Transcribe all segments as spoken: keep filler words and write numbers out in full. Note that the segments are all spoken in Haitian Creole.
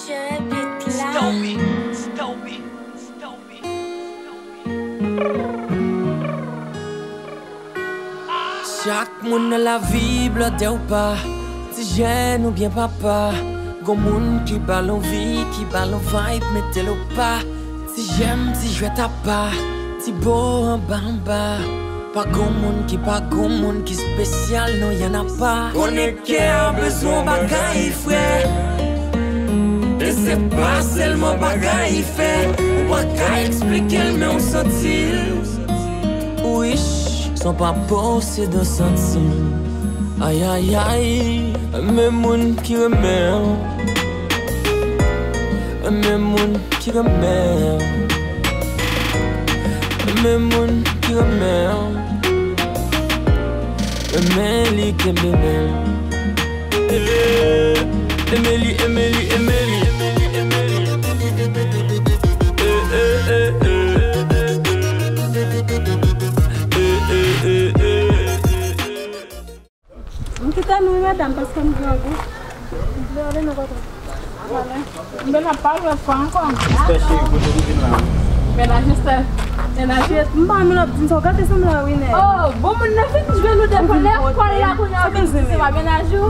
Chak moun nan lavi blòdè ou pa, ti jèn oubyen papa. Gon moun ki ba l anvi, ki ba l vibe, mete l o pa. Ti jèm, ti jwèt apa, ti bo anba anba. Pa gon moun ki pa gon moun ki espesyal, non, y en a pas. Konnen kè a bezwen yon bagay frè. E se pa sèlman bagay fè. Ou pa ka eksplike l, men w santi l. Wich, son pa posedan santi m. Ay, ay, ay, men moun ki renmen w. Men moun ki renmen w. Men moun ki renmen w. Men li kenbe men l. Emeli, Emeli, Emeli. Eh, eh, eh, eh. Eh, eh, eh, eh. M kite nou wi medam, paske m grangou. M vle ale nan kote. M vle nan pale lòt fwa ankò. Esther cheri, kote ou vin la? Mennaj Esther. Mennaj Esther. M pa renmen lè w ap di m sa, w gate sanble a wi nèg. Oh, bon moun nan fin jwenn ou devan lekòl la kounye a w vin di se pa mennaj ou.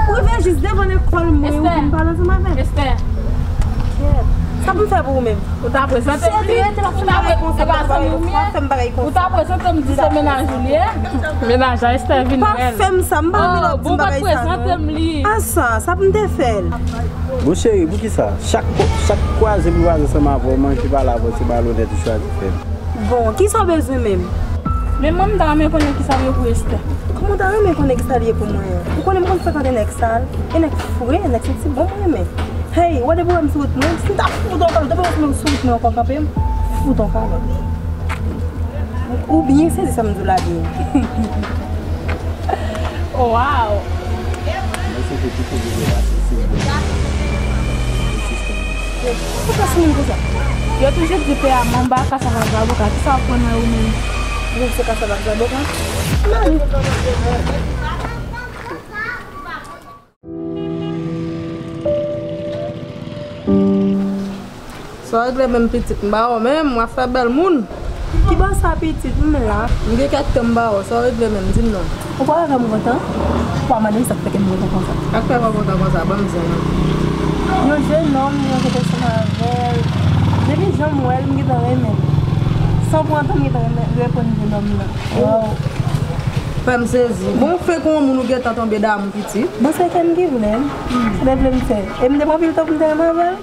Ou rive jis devan lekòl mwen, ou vin pale ansanm avè m. Esther. Kèt. Sa pou m fè pou ou menm? Ou ta prezante m li? Ou ta pre-, e pa zanmi w m ye? Ou ta prezante m di se mennaj ou li ye? Mennaj a Esther vin bèl. Pa fè m sa, m pa renmen lè w ap di m bagay sa non. Prezante m li. A sa, sa pou m te fè l? Bon cheri, poukisa? Chak, chak kwaze m kwaze ansanm avè w, m anvi pale avè w, se malonèt ou chwazi fè m. Bon, kisa w bezwen menm? Men mwen, m ta renmen konnen kisa l ye pou Esther. Kòman w ta renmen konnen kisa l ye pou mwen an? Ou konnen m konn frekante nèg sal, e nèg fre, nèg santi bon mwen renmen. Hey, ou wè depi w wè m sou wout mwen, si m ta fout on kalòt, depi w wè m sou wout mwen ankò kanpe m, fout on kalòt. Ou byen sezi sa m di w la byen. Wow! Mwen sezi tout se de la sezi. Poukisa moun konsa? Yo toujou di pè a manba, kasava zaboka. Kisa w ap konn wè ou menm? Ou se kasava zaboka? Sa w regle menm pitit m ba w menm, w ap fè bèl moun. Ki bò sa pitit m la? M gen kèk tan m ba w, sa w regle menm, di m non. Ou pa wè kè m kontan? Ou pa mande m sa k fè kè m kontan konsa. Sa k fè kè w kontan konsa, ban m zen an. Yon jennonm, mwen rete ansanm avè l. Depi jan m wè l, m gentan renmen l. San pran tan, m gentan renmen, reponn jennonm nan. Wow. Fè m sezi. Bon, fenk yon moun ou gentan tonbe damou pitit. Bon, se kè m ki vle l. Sa te vle m fè. E m te pran anpil tan pou m te renmen avè l.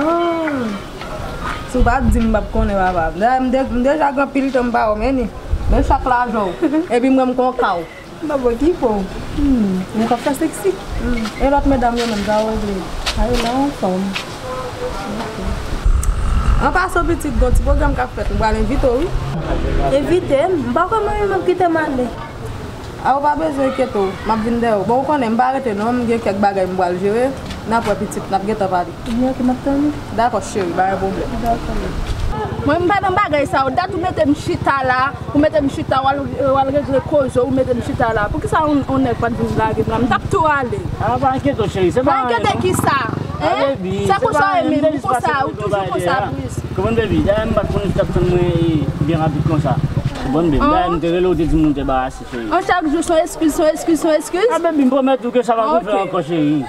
Ah. Si w pa t di m, m p ap konnen, papa. Dayè, m de-, m deja gen anpil tan m pa wè w, men ni. Men chak lajan w. Epi m wè m kon kaw. M p ap wè ki po. Hmm, ou k ap fè seksi. Hmm. E lòt medam yo menm, sa w regle? Ay, la anfòm. An pasan, pitit, gon ti pwogram k ap fèt, m pral envite w, wi. Envite m? M pa kwè mwen menm m ap kite m ale. A, ou pa bezwen enkyete w, m ap vin dèyè w. Bon, ou konnen, m pa rete non, m gen kèk bagay m pral jere. N ap wè pitit, n ap gentan pale. Ebyen, oke, m ap tann ou. Dakò, cheri, pa gen pwoblèm. Dakò. Mwen, m pa nan bagay sa yo. Dat ou mete m chita la, ou mete m chita, w al, w al regle koze, ou mete m chita la. Poukisa yon, yon nèg pa t vin lage m la? M t ap tou ale. A, pa enkyete w, cheri, se pa anyen non. Pa enkyete kisa? Hein? Se konsa w ye menm, ou konsa, ou toujou konsa plis. Konprann, baby? Dayè, m pa t konnen si w t ap tann mwen, e, byen rapid konsa. Konprann, baby? Dayè, m te rele w, te di m ou te barase. An chak jou, se yon eskiz, se yon eskiz, se yon eskiz. A, baby, m pwomèt ou ke sa p ap rive ankò, cheri.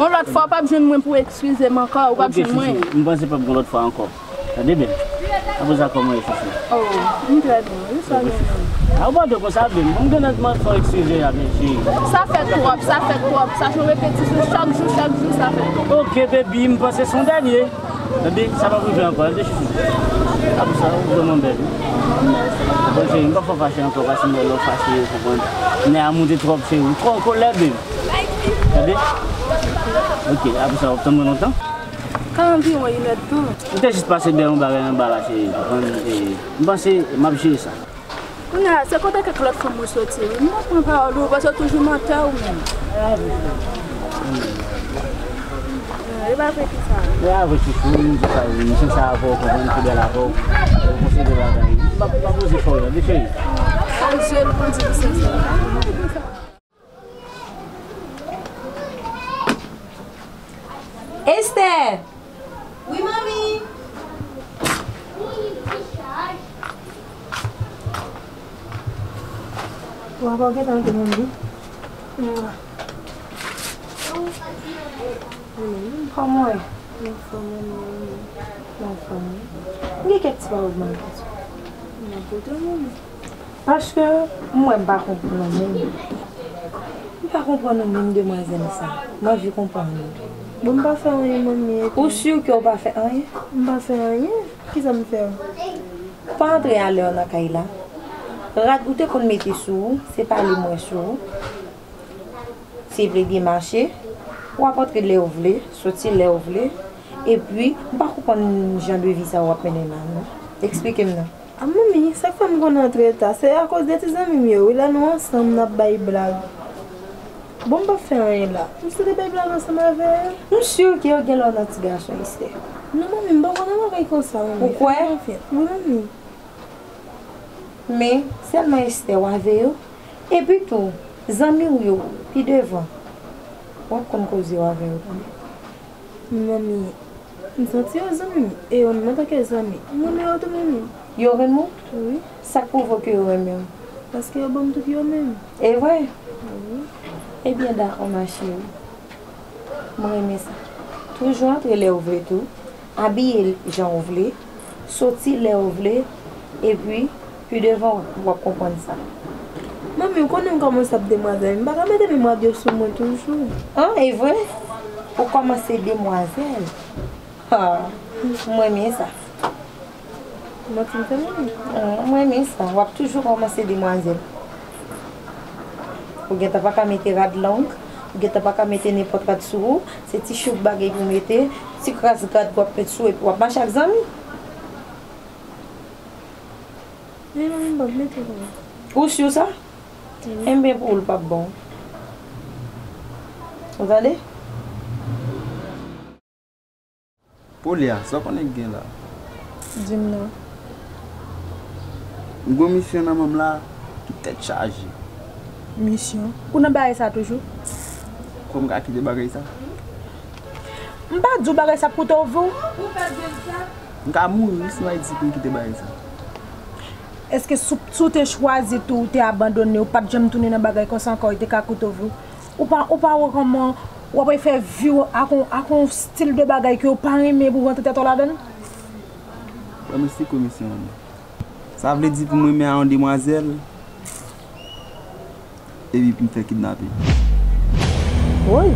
Yon lòt fwa, w p ap jwenn mwen pou eskize m ankò, ou p ap jwenn mwen. Oke, chouchou. M panse p ap gen lòt fwa ankò. Tande byen. Apre sa, kòman w ye, chouchou? Oh, m trè byen. Jis sa, byen. A, ou pa dwe konsa, byen. Bon, m gen lòt mwen fè w eskize a, byen, cheri. Sa fè twòp, sa fè twòp. Sa se yon repetisyon chak jou, chak jou, sa fè twòp. Oke, baby, m panse se yon dènye. Tande, sa p ap rive ankò, tande chouchou. Apre sa, ou vrèman bèl, wi. Bon, cheri, m p ap fè w fache ankò, paske m wè lè w fache, ou konprann. Nè a moute twòp, cheri, ou twò an kolè, baby. Tande? Oke, apre sa, w ap tann mwen lontan? Ka anviwon inèdtan. M te jis pase dèyè yon bagay anba la, cheri, ou konprann, e, m panse m ap jere sa. Kounye a, se kote kèk lòt fanm ou soti, wi. M pa pran pawòl ou, paske w toujou mantè ou menm. E pa vre ki sa. E pa vre ki sa, wi, m di sa, wi. M sanse avè w, konprann, fidèl avè w. Ou konsidere bagay. M pa, m pa poze fè w, tande, cheri. Sa jèl pou di ki sa. Sa. Sa. Esther! Wi, manmi! Wa pa gentan antre, manmi. Kòman w ye? Anfòm, manmi. Anfòm. M gen kèk ti pawòl pou m di w. Nan kote, manmi? Paske m wè m pa konprann ou menm. M pa konprann ou menm, demwazèl sa. M anvi konprann ou. Bon, m pa fè anyen, manmi, epi. Ou si ke w pa fè anyen? M pa fè anyen. Kisa m fè? Pa antre alè nan kay la. Rad ou te konn mete sou ou, se pale m wè sou ou. Si w vle byen mache, w ap antre lè w vle, soti lè w vle. Epi, m pa konprann jan de vi sa w ap mennen la, non. Eksplike m non. A, manmi, sa k fè m konn antre ta, se akoz de ti zanmi m yo, wi, lè nou ansanm, n ap bay blag. Bon, m p ap fè anyen la. M sot bay blag ansanm avè yo. M si ke yo gen lè w nan ti gason, Esther. Non, manmi, m pa konn nan bagay konsa, manmi. Ou kwè? Fè m konfyans. Wi, manmi. Men, sèlman Esther w avè yo. Epi tou, zanmi w yo, pi devan, w ap konn koze w avè yo tande. Manmi, m santi yo zanmi m, e yo menm antanke zanmi, m renmen yo tou, manmi. Yo renmen w? Wi. Sa k pwouve w ke yo renmen w? Paske yo ban m tout yo menm. E vre? Wi. Ebyen, dakò, ma chérie. Mwen renmen sa. Toujou antre lè w vle tou. Abiye jan w vle. Soti lè w vle. Epi, pi devan, w ap konprann sa. Manmi, ou konnen m kòmanse ap demwazèl. M pa ka mete menm rad yo sou mwen toujou. An, e vre? Ou kòmanse demwazèl? Ha, mwen renmen sa. Manti m fè, manmi? Ah, mwen renmen sa. W ap toujou kòmanse demwazèl. Ou gentan pa ka mete rad long, ou gentan pa ka mete nenpòt rad sou ou, se ti chouk bagay pou mete, ti kras rad w ap met sou epi w ap mache ak zanmi. Men manmi, m p ap mete kòman. Ou si sa? Wi. Enben pou ou l p ap bon. Ou tande? Polya, sa w konnen k gen la? Di m non. M gen yon misyon nan men m la ki tèt chaje. Misyon? Ou nan bagay sa toujou? Kòman m ka kite bagay sa? M pa di w bagay sa ap koute w vi w. M ka mouri wi si m al di pou m kite bagay sa. Èske si w, si w te chwazi tou, w te abandone, w pa t janm tounen nan bagay konsa ankò, li te ka koute w vi w? Ou pa, ou pa wè kòman w ap fè vi w ak yon, ak yon stil de bagay ke w pa renmen pou w rantre tèt w ladan l? Ban m eksplike w misyon an. Sa vle di pou m renmen a yon demwazèl, epi pou m fè kidnape. Woy!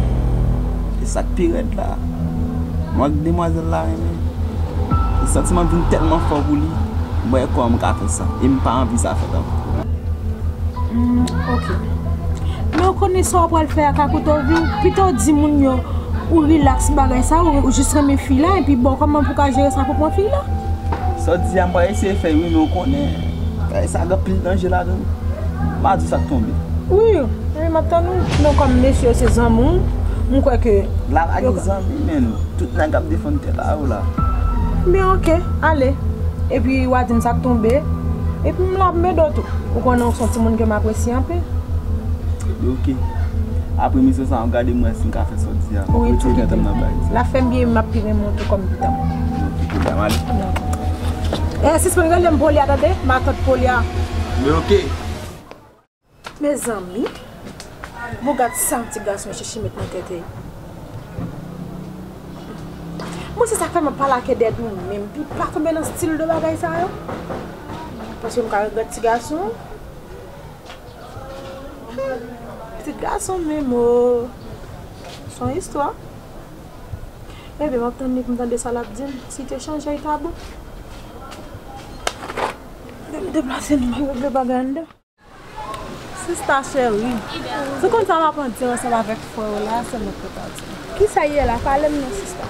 E sa k pi rèd la, m wè demwazèl la renmen. E santiman m vin tèlman fò pou li, m wè kòman m ka fè sa. E m pa anvi sa fèt ankò. Hmm, ok. Men ou konnen sa w pral fè a ka koute w vi w. Pito w di moun yo ou rilaks bagay sa, ou, ou jis renmen fi la, epi bon, kòman pou w ka jere sa pou pran fi la? Sa w di a, m pral eseye fè wi, men ou konnen, bagay sa gen anpil danje ladan l. M pa di w sa k tonbe. Wi, wi, m ap tann ou. Men kòm mesye yo se zanmi w, m kwè ke. La pa gen zanmi, men tout nèg ap defann tèt a yo la. Men ok, ale. Epi w a di m sa k tonbe. Epi m la ap ede w tou. Ou konnen w se yon timoun ke m apresye anpil. Ebyen ok. Apre misyon sa a, w gade m wè si m ka fè sa w di a. Wi, tou kite. L ap fè m byen, m ap pi renmen w tou kòm pitit mwen. Ok, kounya m ale. E, sispann rele m Polya, tande? Matant Polya. Men ok. Mezanmi, bon gad sa yon ti gason chèche met nan tèt li. Mwen se sa k fè m ap pale ak Edèd ou menm, pou pa tonbe nan stil de bagay sa yo. Paske m ka regrèt ti gason. Pitit gason menm o. Se yon istwa. Ebyen, m ap tann li pou m tande sa l ap di m. Si te chanje, li ta bon. Deplase m, regle bagay anndan. Sista cheri, si w konn sa m ap andire ansanm avèk frè w la, se mwen k te ka di. Kisa ye la? Pale m non, sista.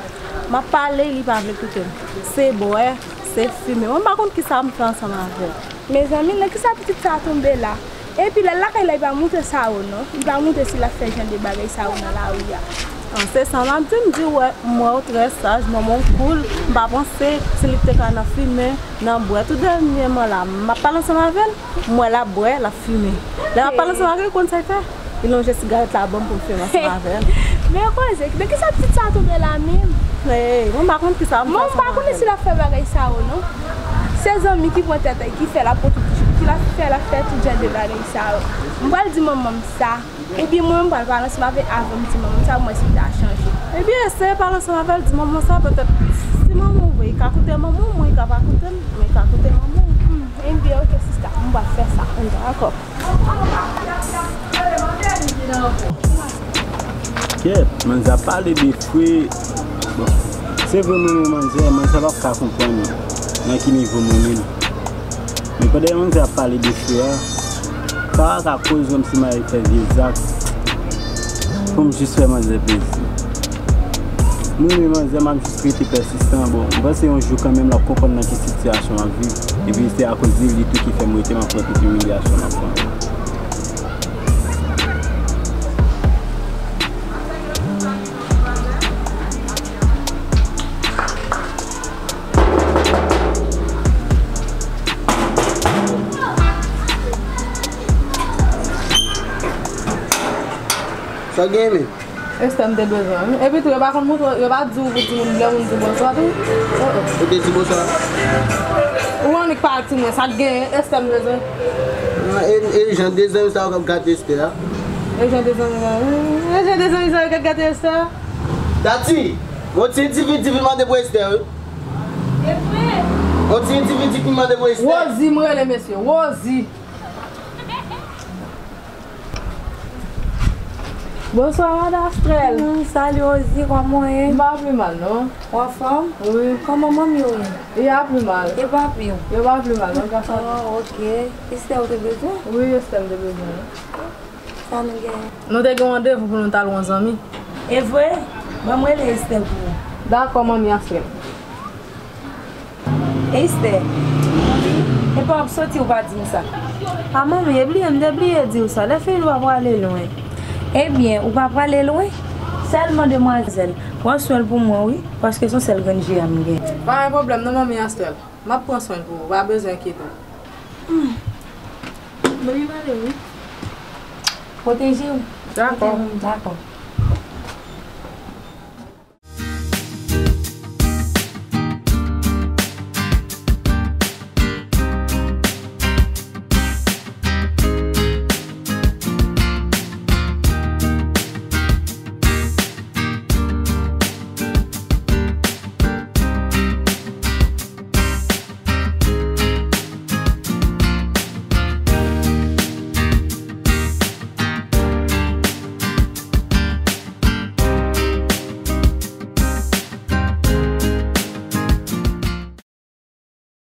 M ap pale, li pa vle koute m. Se bwè, se fimen. Mwen m pa konn kisa m fè ansanm avè l. Mezanmi, nan kisa pitit sa a tonbe la? Epi lè l lakay la, li pa montre sa yo non. Li pa montre si l ap fè jan de bagay sa yo nan lari a. An, se sa m ap di, m di w wè, m wè w trè saj, manman w cool, m pa panse si li te ka nan fimen, nan bwè. Tou dènyèman la, m ap pale ansanm avè l, m wè l ap bwè, l ap fimen. Lè m ap pale ansanm avè l, ou konn sa l fè? Li lonje sigarèt la ban m pou m fimen ansanm avè l. Men koze, men kisa pitit sa tonbe la menm? Hey, mwen pa konn kisa m fè. Mwen pa konnen si l ap fè bagay sa yo non. Se zanmi ki pran tèt ki fè l ap pran tout, ki l ap fè, l ap fè tout jan de bagay sa yo. M pral di manman m sa. Ebyen mwen m pral pale ansanm avè, avè m di manman m sa pou mwen si l ta chanje. Ebyen se pale ansanm avè l, di manman sa petèt si manman w vre, li ka koute manman w, mwen li ka pa koute m, men li ka koute manman w. Hmm, ebyen oke sista, m pral fè sa. Dakò. Kèt, manzè ap pale de fre. Bon, se vre mwen renmen manzè, manzè p ap ka konprann nan ki nivo mwen menm. Men pandan manzè ap pale de fre a, sa pa ka koz wè m si m al fè vye zak pou m jis fè manzè plezi. Mwen renmen manzè, m ap jis rete pèsistan. Bon, m panse yon jou kanmenm l ap konprann nan ki sitiyasyon m ap viv. Epi se akoz de li tou ki fè m rete, m ap pran tout imilyasyon m ap pran. Sa gen men? Estè m te bezwen wi. Epi tou, yo pa konn montre, yo pa di w pou di moun lè moun di w bonswa tou. Oh, oh. Ou te di bonswa? Ou annik pa di mwen sa k genyen, Estè m bezwen. Ah, e, e jan de zanmi sa yo k ap gate Estè a? E jan de zanmi sa yo, e jan de zanmi sa yo k ap gate Estè a? Tati, yon ti endividi vin mande pou Estè wi. Yon ti endividi vin mande pou Estè. Wozi, m rele mesye, Wozi. Bonswa, madan Astrèl. Mm, salut, Rosie, kòman w ye? M pa pi mal, non. Ou anfòm? Wi. Kòman manmi w ye? Yo pa pi mal. E papi w? Yo pa pi mal, non, gason. Oh, ok. Estè ou te bezwen? Wi, Estè m te bezwen. Sa nou gen? Nou te gen randevou pou nou t al wè yon zanmi. E vre? Ban m rele Estè pou ou. Dakò, manmi Astrèl. Estè, epa w ap soti ou pa di m sa. A manmi, e bliye, m te bliye di w sa. Lè fini w pa prale lwen. Ebyen, ou pa prale lwen? Sèlman demwazèl, pran swen l pou mwen wi, paske se yon sèl grenn je a m gen. Pa gen pwoblèm non manmi Astrèl. M ap pran swen l pou ou, ou pa bezwen enkyete w. Hmm. Manmi m ale wi. Pwoteje w. Dakò. Dakò.